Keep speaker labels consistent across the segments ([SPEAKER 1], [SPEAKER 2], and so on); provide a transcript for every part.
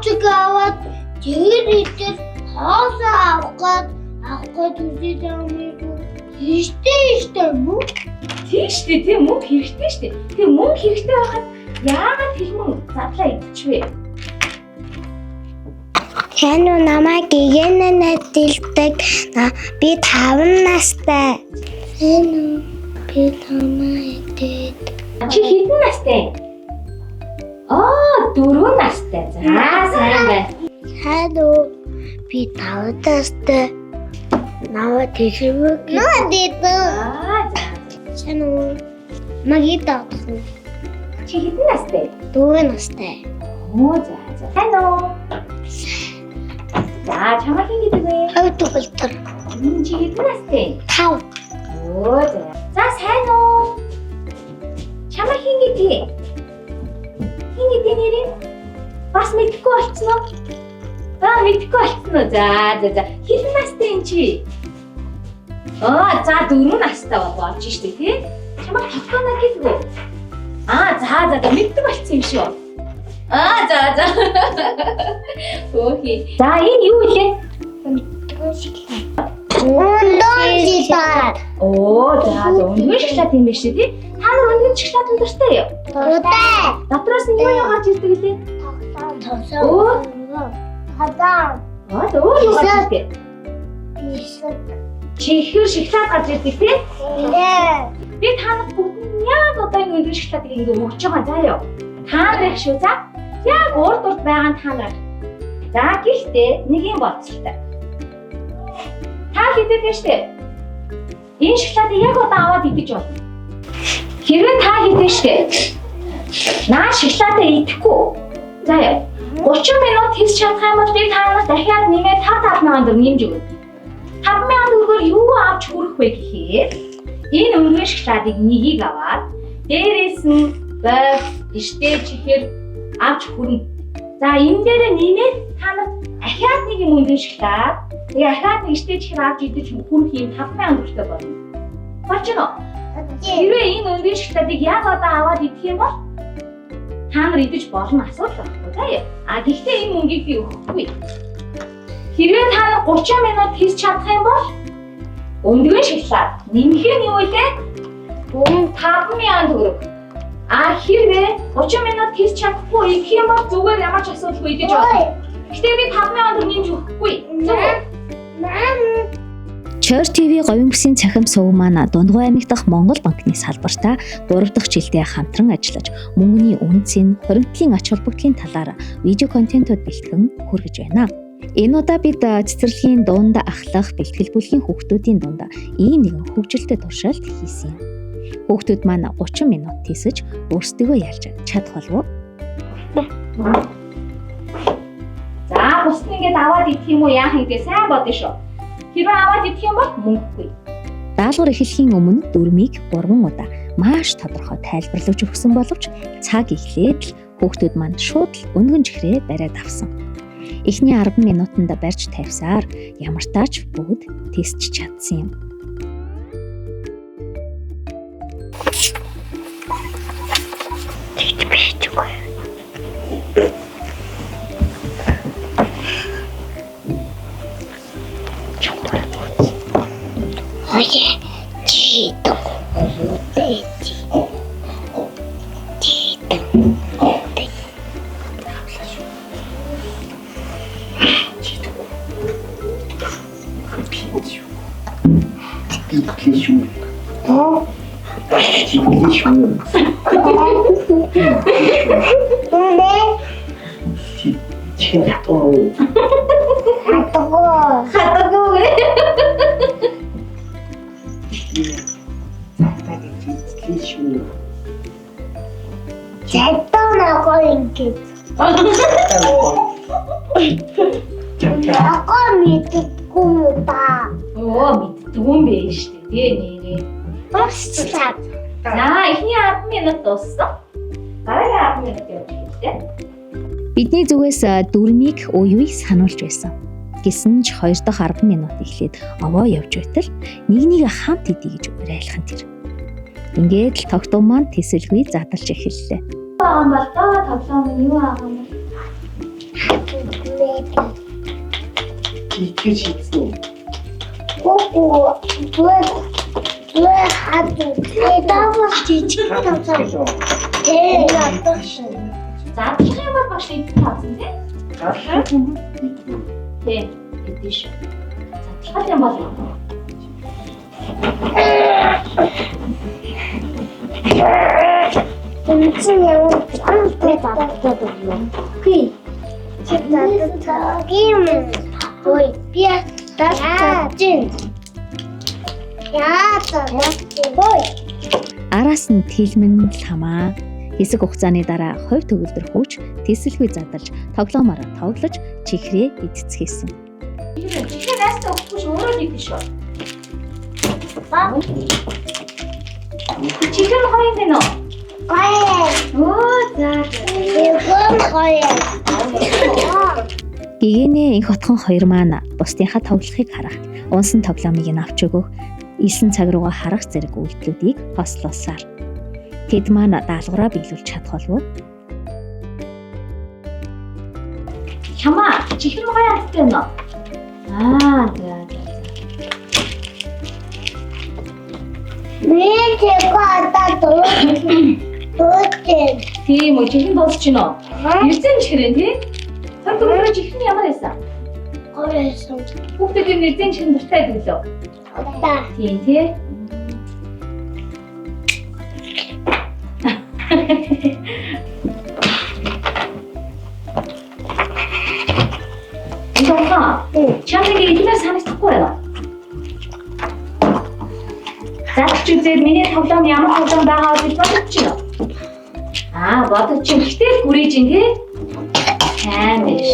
[SPEAKER 1] Пончик аваад тэр идэл хоолоо авах гээд үзээд байгаа юм шүү. Хэрэгтэй штэ мөнгө.
[SPEAKER 2] Тийм шүү дээ, тийм мөнгө хэрэгтэй шүү дээ. Тэгээ мөнгө хэрэгтэй байхад яагаад хэлмэн задлаа идчихвэ?
[SPEAKER 1] Сайн уу, намайг гигэнэ дэлдэг. Би 5 настай. Сайн уу, би намайг идэд.
[SPEAKER 2] Чи хэдэн настай? Аа, 4 настай. За, сайн байна.
[SPEAKER 1] Сайн уу, би 5 настай. Намайг тэрвэг. Наа дэдэ.
[SPEAKER 2] Аа, за.
[SPEAKER 1] Сайн уу. Магида.
[SPEAKER 2] Чи хэдэн настай?
[SPEAKER 1] 4 настай.
[SPEAKER 2] Оо, за, за. Сайн уу? За, чамайг хэн гэдэг вэ?
[SPEAKER 1] Хоёр төгөлтөр.
[SPEAKER 2] Чи хэдэн настай?
[SPEAKER 1] 5.
[SPEAKER 2] Оо, за. За, сайн уу? Чамайг хэн гэдэг? Хэн гэдэг нэрээ? Бас мэдэхгүй болцсон уу? Аа, мэдэхгүй болцсон уу? За, за, за. Хэдэн настай юм чи? Аа, за 4 настай болж штэ тий? Чамайг тогтооно гэдэг үү? Аа, за, за, за, мэддэг болцсон юм шүү. Аа, за, за. Өөхий. За, энэ юу илээ?
[SPEAKER 1] Өндөр шоколад.
[SPEAKER 2] Оо, за, за, өнгөн шоколад юм биш үү тий? Та нар өнгөн шоколад дуртай юу?
[SPEAKER 1] Дуртай.
[SPEAKER 2] Дотроос нь юу юу гарч ирдэг лээ?
[SPEAKER 1] Тогтоом.
[SPEAKER 2] Өө.
[SPEAKER 1] Тогтоом.
[SPEAKER 2] Аа, за, өөр юу гарч ирдэг?
[SPEAKER 1] Бисэг.
[SPEAKER 2] Чихэр шоколад гарч ирдэг тий?
[SPEAKER 1] Нэ.
[SPEAKER 2] Би та нарт бүгд нь яг одоо энэ өнгөн шоколадыг ингээ өгч байгаа заа юу? Та нар их шүү за. Яг урд урд байгаа нь та нар. За, гэхдээ нэг юм болцолтой. Та хэдэд нь штэ. Энэ шоколадыг яг одоо аваад идэж болно. Хэрвээ та хэдэн штэ. Наа шоколадаа идэхгүй. За яа. 30 минут хийх чадах юм бол би та нарт дахиад нэмээд 5 5000 төгрөг нэмж өгнө. 5000 төгрөгөөр юу авч хүрэх вэ гэхээр энэ өнгөн шоколадыг нэгийг аваад дээрээс нь байв, штэ чихэр авч хүрнэ. За энэ дээрээ нэмээд та нарт дахиад нэг юм өнгөн шоколад, тэгээ дахиад нэг штэ чихэр авч идэж хүрэх юм 5000 төгрөгтэй болно. Болж байна уу? Хэрвээ энэ өнгөн шоколадыг яг одоо аваад идэх юм бол та нар идэж болно, асуудал байхгүй заа. А гэхдээ энэ мөнгийг би өгөхгүй. Хэрвээ та нар 30 минут хийж чадах юм бол өнгөн шоколад нэмэх нь юу вэ? 5000 төгрөг. А хэрвээ 30 минут хийж чадахгүй идэх юм бол зүгээр ямар ч асуудалгүй идэж болно. Гэхдээ би 5000 төгрөг нэмж өгөхгүй. Зөв үү?
[SPEAKER 1] Мам.
[SPEAKER 3] Чор ТV говийн бүсийн цахим сувг маань Дундгуй аймаг дахь Монгол банкны салбартаа 3 дахь жилдээ хамтран ажиллаж мөнгөний үнцийн хуримтлалын ач холбогдлын талаар видео контентууд бэлтгэн хүргэж байна. Энэ удаа бид цэцэрлэгийн дунд ахлах бэлтгэл бүлгийн хүүхдүүдийн дунд ийм нэгэн хөгжилтэй туршилт хийсэн юм. Хүүхдүүд маань 30 минут тийсэж өөрсдийгөө ялж чадах болов уу?
[SPEAKER 2] За, бус нь ингээд аваад идэх юм уу яах юм гээ сайн бодно шүү. Хэрвээ аваад идэх юм бол мөнгөгүй.
[SPEAKER 3] Даалгавар эхлэхийн өмнө дүрмийг 3 удаа маш тодорхой тайлбарлаж өгсөн боловч цаг эхлээд л хүүхдүүд маань шууд л өнгөн чихрээ бариад авсан. Эхний 10 минутанд барьж тавьсаар ямар тач бүгд тестч чадсан юм.
[SPEAKER 1] Тэгж байж үгүй. Ой, чи доо. Чи доо.
[SPEAKER 4] Идлээ шүү. Идлээ шүү.
[SPEAKER 1] Нэ.
[SPEAKER 4] Чи хатуу.
[SPEAKER 1] Хатгаа.
[SPEAKER 2] Хатаагүй.
[SPEAKER 4] Цагдаа гэж идлээ шүү.
[SPEAKER 1] Зэтон ногоо ингэж. Ногоо мэддэггүй юм ба.
[SPEAKER 2] Оо, мэддэггүй юм бэ шүү дээ, тий нэрээ.
[SPEAKER 1] Дуусчлаа.
[SPEAKER 2] За, эхний 10 минут дууссан. Дараагийн 10 минут явж эхэллээ.
[SPEAKER 3] Бидний зүгээс дүрмийг үе үе сануулж байсан. Гэсэн ч 2 дахь 10 минут эхлээд овоо явж байтал нэг нэг хамт идэ гэж уриалах нь тэр. Ингээд л тогтун маань тэсэлгүй задалж эхэллээ.
[SPEAKER 2] Байгаа юм бол доо тоглоом нь юу байгаа юм бол?
[SPEAKER 4] Чихэр шийдсэн үү?
[SPEAKER 1] Үгүй зүгээр зүгээр хадуу. Даваа жижиг тавцаа. Тэ ядах шин.
[SPEAKER 2] Задлах юм бол багш идэх тавцсан тий?
[SPEAKER 4] Задлах юм бол
[SPEAKER 2] Тий, идэх шүү. Задлах юм бол
[SPEAKER 1] Энд чинь ямар амтай задлаад өгнө. Хий. Чи задлаа юм. Ой, би задлаа. Яа, задлаа. Ой.
[SPEAKER 3] Араас нь тэлмэн ламаа хэсэг хугацааны дараа хувь төгөлдөр хөвч тэсэлгүй задлж тоглоомоор тоглож чихрээ идцгээсэн.
[SPEAKER 2] Чихрээ найстаа өгөхгүй шүү, өөрөө л идэх шүү. Чихэр гоё юм байна уу?
[SPEAKER 1] Гоё.
[SPEAKER 2] Өө за.
[SPEAKER 1] Эгэн гоё.
[SPEAKER 3] Гигэнэ инх отхон хоёр маань бусдынхаа тоглохыг харах, унсан тоглоомыг нь авч өгөх, элсэн цаг руугаа харах зэрэг үйлдэлүүдийг хослуулсаар. Тэд маань даалгавраа биелүүлж чадах болов уу?
[SPEAKER 2] Хямаа, чихэр гоё амттай байна уу? Аа, за за.
[SPEAKER 1] Би чигээ одоо дуучин.
[SPEAKER 2] Тийм үү, чихэн дуусч гинөө. Нэрзэн чихрээ тий? Тэр түрүү чихэр нь ямар байсан?
[SPEAKER 1] Гоё байсан.
[SPEAKER 2] Хүүхдүүд юм нэрзэн чихэр дуртай байдаг лөө.
[SPEAKER 1] Одоо
[SPEAKER 2] Тийм тий. Энэ чамд ингэ эднээр санагдахгүй байна уу? Задлж үзээд миний тоглоом ямар тоглоом байгаа гэж бодож байна уу? Аа, бодож чинь гэхдээ л гүрэж ин тий? Сайн биш.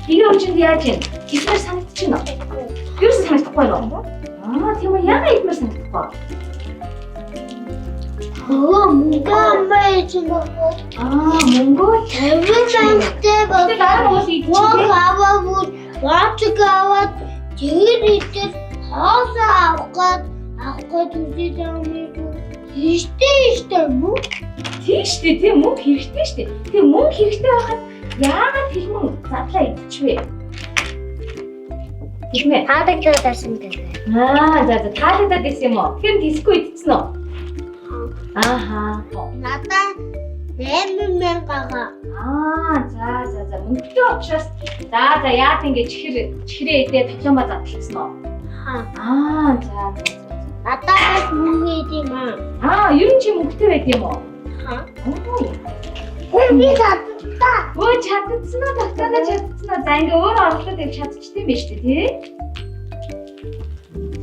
[SPEAKER 2] Тэгээ өчөнд яаж юм? Эднээр санагдчих байна уу? Юусэн санагдахгүй байна уу? Аа, тийм үү, яагаад эднээр санагдахгүй?
[SPEAKER 1] Өө мөнгө амбай чинь
[SPEAKER 2] Аа, мөнгө
[SPEAKER 1] 50 мянгатай
[SPEAKER 2] Тэгээ дараа нь уул идчих
[SPEAKER 1] Мөнгө
[SPEAKER 2] тий.
[SPEAKER 1] аваа бүр ваачиг аваад чихэр идэл хоосоо авах гээд үзээд байгаа юм шүү. Хэрэгтэй штэ мөн.
[SPEAKER 2] Тийм шүү дээ, тийм мөнгө хэрэгтэй шүү дээ. Тэгээ мөнгө хэрэгтэй байхад яагаад хэлмэн задлаа идчихвэ? Тийм ээ.
[SPEAKER 1] Таалагдаад байсан гэдэг.
[SPEAKER 2] Аа, за за таалагдаад байсан юм уу? Тэгэхээр диско идчихсэн үү? Ааха.
[SPEAKER 1] Надаа 8 мянгагаа.
[SPEAKER 2] Аа, за за за мөнгөтэй учраас за за яад ингэ чихрээ идээ тоглоомоо задлцсан уу?
[SPEAKER 1] Ха.
[SPEAKER 2] Аа, за за за.
[SPEAKER 1] Надаа бас мөнгө идэм аа.
[SPEAKER 2] Аа, ер нь чи мөнгөтэй байд юм уу?
[SPEAKER 1] Ха.
[SPEAKER 2] Оо.
[SPEAKER 1] Би чаддаа.
[SPEAKER 2] Өө чаддсан уу? Тогтооноо чаддсан уу? За ингээ өөрөө орлоод ив чадчихсан юм байна шүү дээ, тий?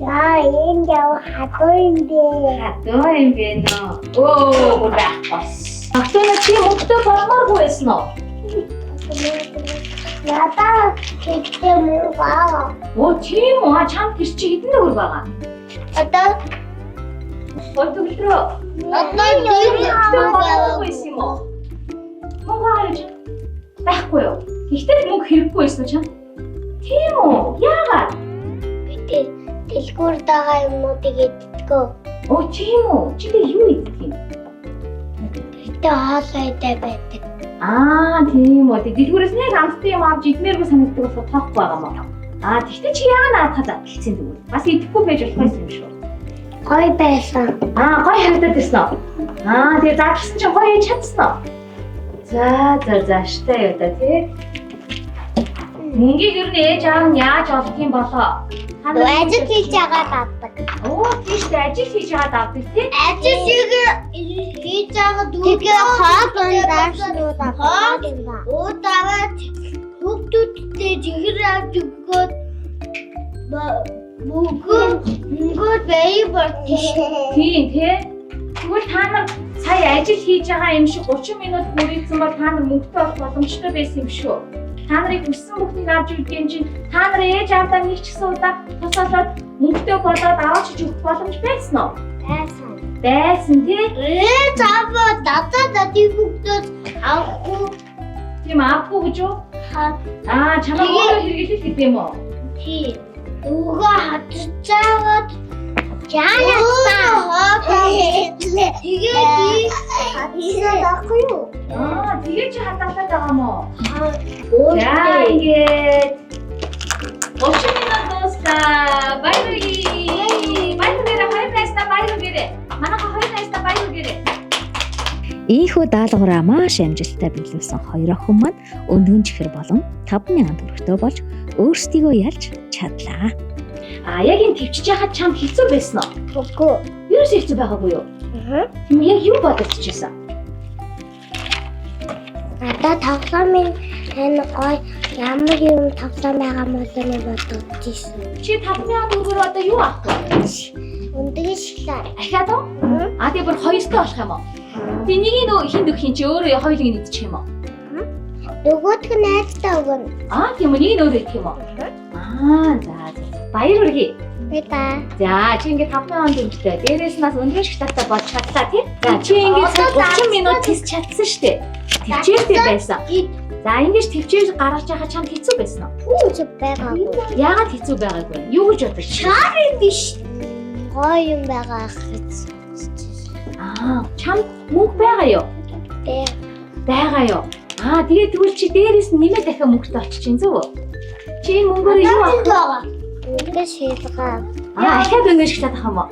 [SPEAKER 1] За энэ яв хадуу юм бэ.
[SPEAKER 2] Хадуу юм бэ нөө. Өө, бүр байхгүй. Тогтооноо чи мөнгөтэй болмооргүй байсан уу?
[SPEAKER 1] Надаа хэрэгтэй мөнгө аа.
[SPEAKER 2] Өө, тийм үү? А чамд гэр чи хэдэн төгрөг байгаа?
[SPEAKER 1] Одоо
[SPEAKER 2] Гол төгөлдрөө.
[SPEAKER 1] одоо
[SPEAKER 2] Мөнгөтэй болмооргүй байсан юм уу? Мөнгө байгаа юу чи? Байхгүй юу? Гэхдээ л мөнгө хэрэггүй байсан чам. Тийм үү? Яагаад?
[SPEAKER 1] Би дэлгүүр дагаа юмнуудыг иддэг.
[SPEAKER 2] Өө, тийм үү? Чи тэгээ юу иддэг юм?
[SPEAKER 1] Гэтэ хоолой идэ байдаг.
[SPEAKER 2] Аа, тийм үү. Тэгээ дэлгүүрээс нэг амттай юм авч идмээргүй санагддаг болохоор тоохгүй байгаа мó. Аа, тэгтээ чи яагаад наадхаа задлцсан тэгвэл? Бас идэхгүй байж болох юм шүү.
[SPEAKER 1] Гой байсан.
[SPEAKER 2] Аа, гоё харагдаад байсан уу? Аа, тэгээ задлсан чинь гоё хийж чадсан уу? За, за, за, штэ юу да тий. Мөнгийг ер нь ээж аав нь яаж олох юм болоо? Та нар
[SPEAKER 1] Ажил хийж байгаа даддаг.
[SPEAKER 2] Оо, тийм шүү дээ. Ажил хийж байгаа давдаг тий.
[SPEAKER 1] Ажил хийж байгаа тэгээ хоол ундаашнууд хоол уудаваад хүүхдүүдтэй чихэр авч өгөхөд мөнгө бай болчих шүү.
[SPEAKER 2] Тийм тий. Тэгвэл та нар сая ажил хийж байгаа юм шиг 30 минут хүрээсэн бол та нар мөнгөтэй болох боломжтой байсан юм шүү. Та нарыг хүссэн бүхнийг авч өгдөг юм чинь та нар ээж аавдаа нэг ч гэсэн удаа тус олоод мөнгөтэй болоод аваач өгөх боломж байсан уу?
[SPEAKER 1] Байсан.
[SPEAKER 2] Байсан тий.
[SPEAKER 1] Ээж аав дадаа дадыг бүгдээс авахгүй.
[SPEAKER 2] Тийм авахгүй гэж юу?
[SPEAKER 1] Ха.
[SPEAKER 2] Аа чамайг өөрөө хэрэглэх гэдэг юм уу?
[SPEAKER 1] Тий. Нөгөө хатцаагаад яа Тэгээ би хатсан байхгүй юу?
[SPEAKER 2] Аа тэгээ чи хадгалаад байгаа юм уу?
[SPEAKER 1] Өө
[SPEAKER 2] За ингээд 30 минут Баяр хүргэе. Баяр хүргээрэй. Хоёр найздаа баяр хүргээрэй. Манайха хоёр найздаа баяр хүргээрэй.
[SPEAKER 3] Ийхүү даалгавраа маш амжилттай биелүүлсэн хоёр охин маань өндгөн чихэр болон 5000 төгрөгтэй болж өөрсдийгөө ялж чадлаа.
[SPEAKER 2] А яг энэ төвчж яхад чамд хэцүү байсан уу?
[SPEAKER 1] Үгүй.
[SPEAKER 2] Ерөөсөө хэцүү байгаагүй юу?
[SPEAKER 1] Аа.
[SPEAKER 2] Тийм яг юу бодож чийсэн?
[SPEAKER 1] Надад тоглоомын энэ гоё ямар юм тоглоом байгаа юм бол нэг бодож ирсэн.
[SPEAKER 2] Чи 5000 төгрөгөөр одоо юу авах вэ?
[SPEAKER 1] Өндөг шоколад.
[SPEAKER 2] Ахиад уу? А тэгээ бүр хоёртой болох юм уу? Тэг нэг нь хин дөх хин чи өөрөө хоёулыг нь идчих юм уу?
[SPEAKER 1] Нөгөөх нь найздаа өгнө.
[SPEAKER 2] А тийм үү нэг нь өөрөө идэх юм уу? Аа за за. Баяр хүргэе.
[SPEAKER 1] Би та.
[SPEAKER 2] За чи ингээд 5000 төгрөгтэй. Дээрээс нь бас өндөр шоколадтай болж чадлаа тий? За чи ингээд
[SPEAKER 1] Одоо
[SPEAKER 2] сая 30 минут тест чадсан штэ. Төвчээртэй байсан.
[SPEAKER 1] Гид
[SPEAKER 2] За ингэж төвчээр гаргаж яхад чамд хэцүү байсан уу?
[SPEAKER 1] ч байгаагүй.
[SPEAKER 2] Яагаад хэцүү байгаагүй вэ? Юу гэж бодож байна?
[SPEAKER 1] Шарын биш. Гоё юм байгаа ах гэж.
[SPEAKER 2] Аа чамд мөнгө байгаа юу?
[SPEAKER 1] Бэ.
[SPEAKER 2] Байгаа юу? Аа тэгээ тэгвэл чи дээрээс нь нэмээд дахиад мөнгөтэй болчих чинь зөв үү? Чи энэ мөнгөөр юу авах вэ?
[SPEAKER 1] байгаа. Өндөг шоколад.
[SPEAKER 2] Аа ахиад өндөр шоколад авах юм уу?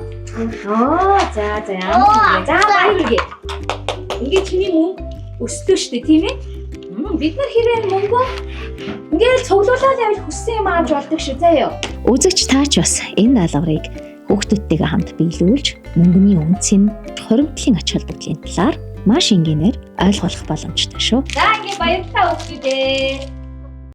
[SPEAKER 2] Оо за за ямар хэрэг. За баяр хүргэе. Ингээд чиний мөнгө өсдөө штэ тийм ээ? Бид нар хэрэг мөнгөө ингээд цуглуулаад явал хүссэн юм авч болдог шүү заа юу.
[SPEAKER 3] Үзэгч таач бас энэ даалгаврыг хүүхдүүдтэйгээ хамт биелүүлж мөнгөний үнцийн хуримтлалын ач холбогдлын талаар маш энгийнээр ойлгох боломжтой шүү.
[SPEAKER 2] За ингээд баярлалаа хүүхдүүдээ.